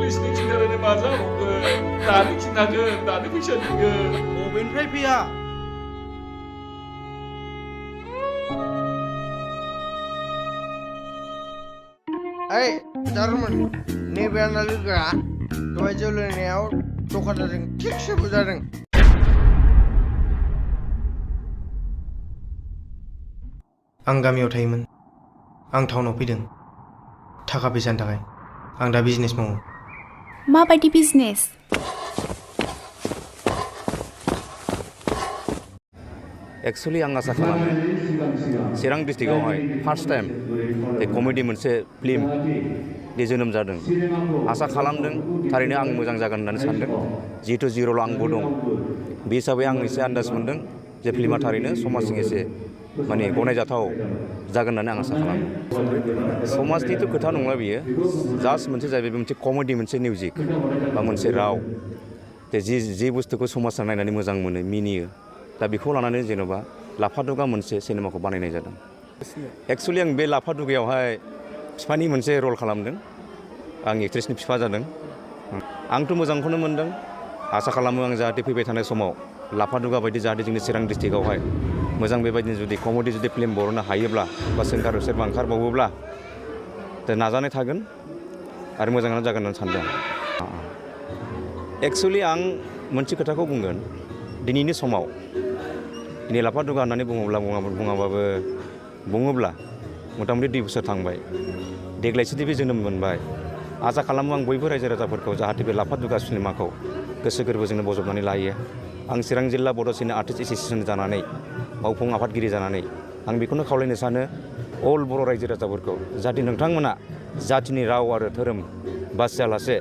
नोंसिनि खिन्थानानै मा जाबावगोन दानो खिन्थागोन दानो फैसा बिगोन बबेनिफ्राय फैया ओइ जारमोन नैबे आंना लोगोआ दहाय जौ लोंनायाव दखानदारजों थिगसे बुजादों आं गामियाव थायोमोन आं टाउनाव फैदों थाखा फैसानि थाखाय आं दा बिजनेस मावो माबायदि बिजनेस एक्चुअली आं आसा खालामो चिरां डिस्ट्रिक्टआवहाय फार्स्ट टाइम कमेडि मोनसे फिल्म बे जोनोम जादों आसा खालामदों थारैनो आं मोजां जागोन होननानै सानदों जिहेतु जिर'ल आंबो दं बे हिसाबै आं एसे आन्दाज मोनदों जे फिल्मा थारैनो समाजजों एसे माने गनायजाथाव जागोन होननानै आं आसा खालामो समाजनिथ' खोथा नंला बियो जास्ट मोनसे जाहैबाय मोनसे कमेडि मोनसे मिउजिक बा मोनसे राव जे बुस्थुखौ समाजा नायनानै मोजां मोनो मिनियो दा बेखौ लानानै जेन'बा लाफादुगा मोनसे सिनेमाखौ बानायनाय जादों एक्चुअलि आं बे लाफादुगायावहाय बिफानि मोनसे रल खालामदों आं एक्ट्रेसनि बिफा जादों आंथ' मोजांखौनो मोनदों आसा खालामो आं जाहाथे फैबाय थानाय समाव लाफादुगा बायदि जाहाथे जोंनि चिरां डिस्ट्रिक्टआवहाय मोजां बेबायदिनो जुदि कमेडि जुदि फिल्म बरननो हायोब्ला बा सोरबा ओंखारबावोब्ला दा नाजानाय थागोन आरो मोजाङानो जागोन होननानै सानदों एक्चुअलि आं मोनसे खोथाखौ बुंगोन दिनैनि समाव दिनै लाफादुगा होननानै बुङोब्ला मथा मथि 2 बोसोर थांबाय देग्लायसो बे जोनोम मोनबाय आसा खालामो आं बयबो रायजो राजाफोरखौ जाहाथे बे लाफादुगा सिनेमाखौ गोसो गोरबोजोंनो बजबनानै लायो आं चिरां जिल्ला बड' सिने आर्टिस्ट एस'सियेसन जानानै मावफुं आफादगिरि जानानै आं बेखौनो खावलायनो सानो अल बर' रायजो राजाफोरखौ जाहाथे नोंथांमोना जाथिनि राव आरो धोरोम बासियालासे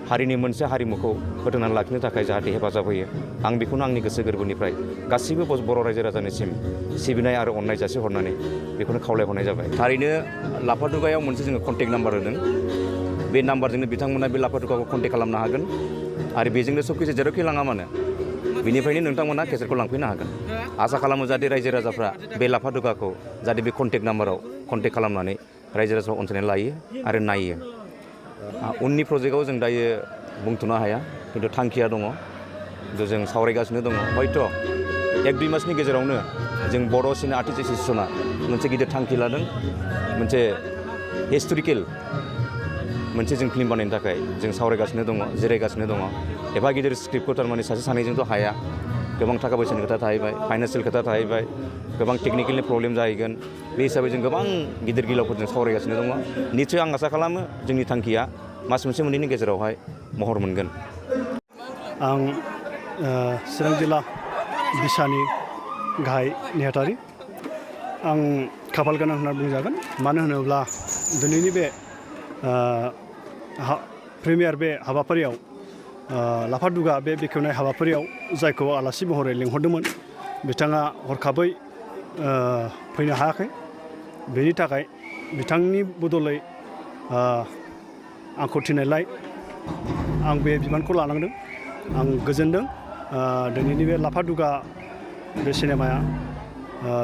हारिनि मोनसे हारिमुखौ फोथांनानै लाखिनो थाखाय जाहाथे हेफाजाब होयो आं बेखौनो आंनि गोसो गोरबोनिफ्राय गासैबो बर' रायजो राजानिसिम सिबिनाय आरो अननाय जासिहरनानै बेखौनो खावलायहरनाय जाबाय थारैनो लाफादुगायाव मोनसे जोङो कन्टेक्ट नाम्बार होदों बे नाम्बारजोंनो बिथांमोना बे लाफादुगाखौ कन्टेक्ट खालामनो हागोन आरो बेजोंनो सबखिसु जेरावखि लाङा मानो बेनिफ्रायनो नोंथांमोना केसेटखौ लांफैनो हागोन आसा खालामो जाहाथे रायजो राजाफ्रा बे लाफादुगाखौ जाहाथे बे कन्टेक्ट नाम्बाराव कन्टेक्ट खालामनानै रायजो राजाफ्रा अनसायनानै लायो आरो नायो उननि प्रजेक्टआव जों दायो बुंथ'नो हाया खिन्थु थांखिया दङ जों सावरायगासिनो दङ हयथ' 1-2 मासनि गेजेरावनो जों बर' सिने आर्टिस्ट एस'सियेसना मोनसे गिदिर थांखि लादों मोनसे हिस्ट'रिकेल मोनसे जों फिल्म बानायनो थाखाय जों सावरायगासिनो दङ जिरायगासिनो दङ एफा गिदिर स्क्रिप्टखौ थारमाने सासे सानैजोंथ' हाया गोबां थाखा फैसानि खोथा थाहैबाय फाइनान्सियेल खोथा थाहैबाय गोबां टेकनिकेलनि प्रब्लेम जाहैगोन बे हिसाबै जों गोबां गिदिर गिलावफोरजों सावरायगासिनो दङ निस्सय आं आसा खालामो जोंनि थांखिया मास मोनसे मोननैनि गेजेरावहाय महर मोनगोन आं चिरां जिल्ला बिसानि गाहाय नेहाथारि आं खाफाल गोनां होनना बुंजागोन मानो होनोब्ला दिनैनि बे प्रिमियार बे हाबाफारियाव लाफादुगा बे बेखेवनाय हाबाफारियाव जायखौ आलासि महरै लिंहरदोंमोन बिथाङा हरखाबै फैनो हायाखै बेनि थाखाय बिथांनि बदलै आंखौ थिननायलाय आं बे बिबानखौ लानांदों आं गोजोनदों दिनैनि बे लाफादुगा बे सिनेमाया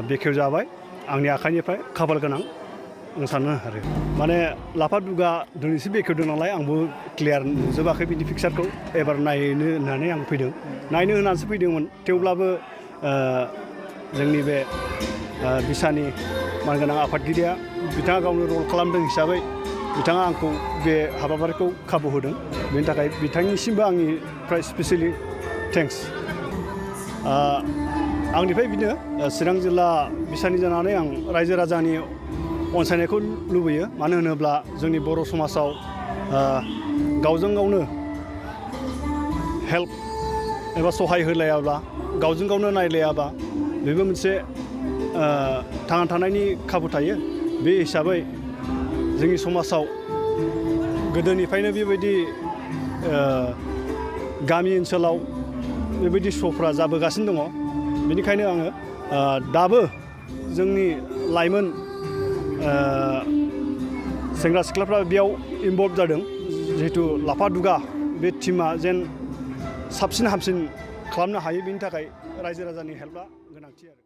बेखेवजाबाय आंनि आखाइनिफ्राय खाफाल गोनां आं सानो आरो माने लाफादुगा दिनैसो बेखेवदों नालाय आंबो क्लियार नुजोबाखै बिनि पिक्सारखौ एबार नायनो होननानै आं फैदों नायनो होननानैसो फैदोंमोन थेवब्लाबो जोंनि बे बिसानि मानगोनां आफादगिरिया बिथाङा गावनो रल खालामदों हिसाबै बिथाङा आंखौ बे हाबाफारिखौ खाबु होदों बेनि थाखाय बिथांनिसिमबो आंनिफ्राय स्पेसियेलि थेंक्स आंनिफ्राय बिनो चिरां जिल्ला बिसानि जानानै आं रायजो राजानि अनसायनायखौ लुबैयो मानो होनोब्ला जोंनि बर' समाजाव गावजों गावनो हेल्प एबा सहाय होलायाब्ला गावजों गावनो नायलायाबा बेबो मोनसे थांना थानायनि खाबु थायो बे हिसाबै जोंनि समाजाव गोदोनिफ्रायनो बेबायदि गामि ओनसोलाव बेबायदि श'फ्रा जाबोगासिनो दङ बेनिखायनो आङो दाबो जोंनि लाइमोन सेंग्रा सिख्लाफ्रा बेयाव इनभल्भ जादों जिहेतु लाफादुगा बे टीमा जेन साबसिन हामसिन खालामनो हायो बेनि थाखाय रायजो राजानि हेल्पआ गोनांथि आरो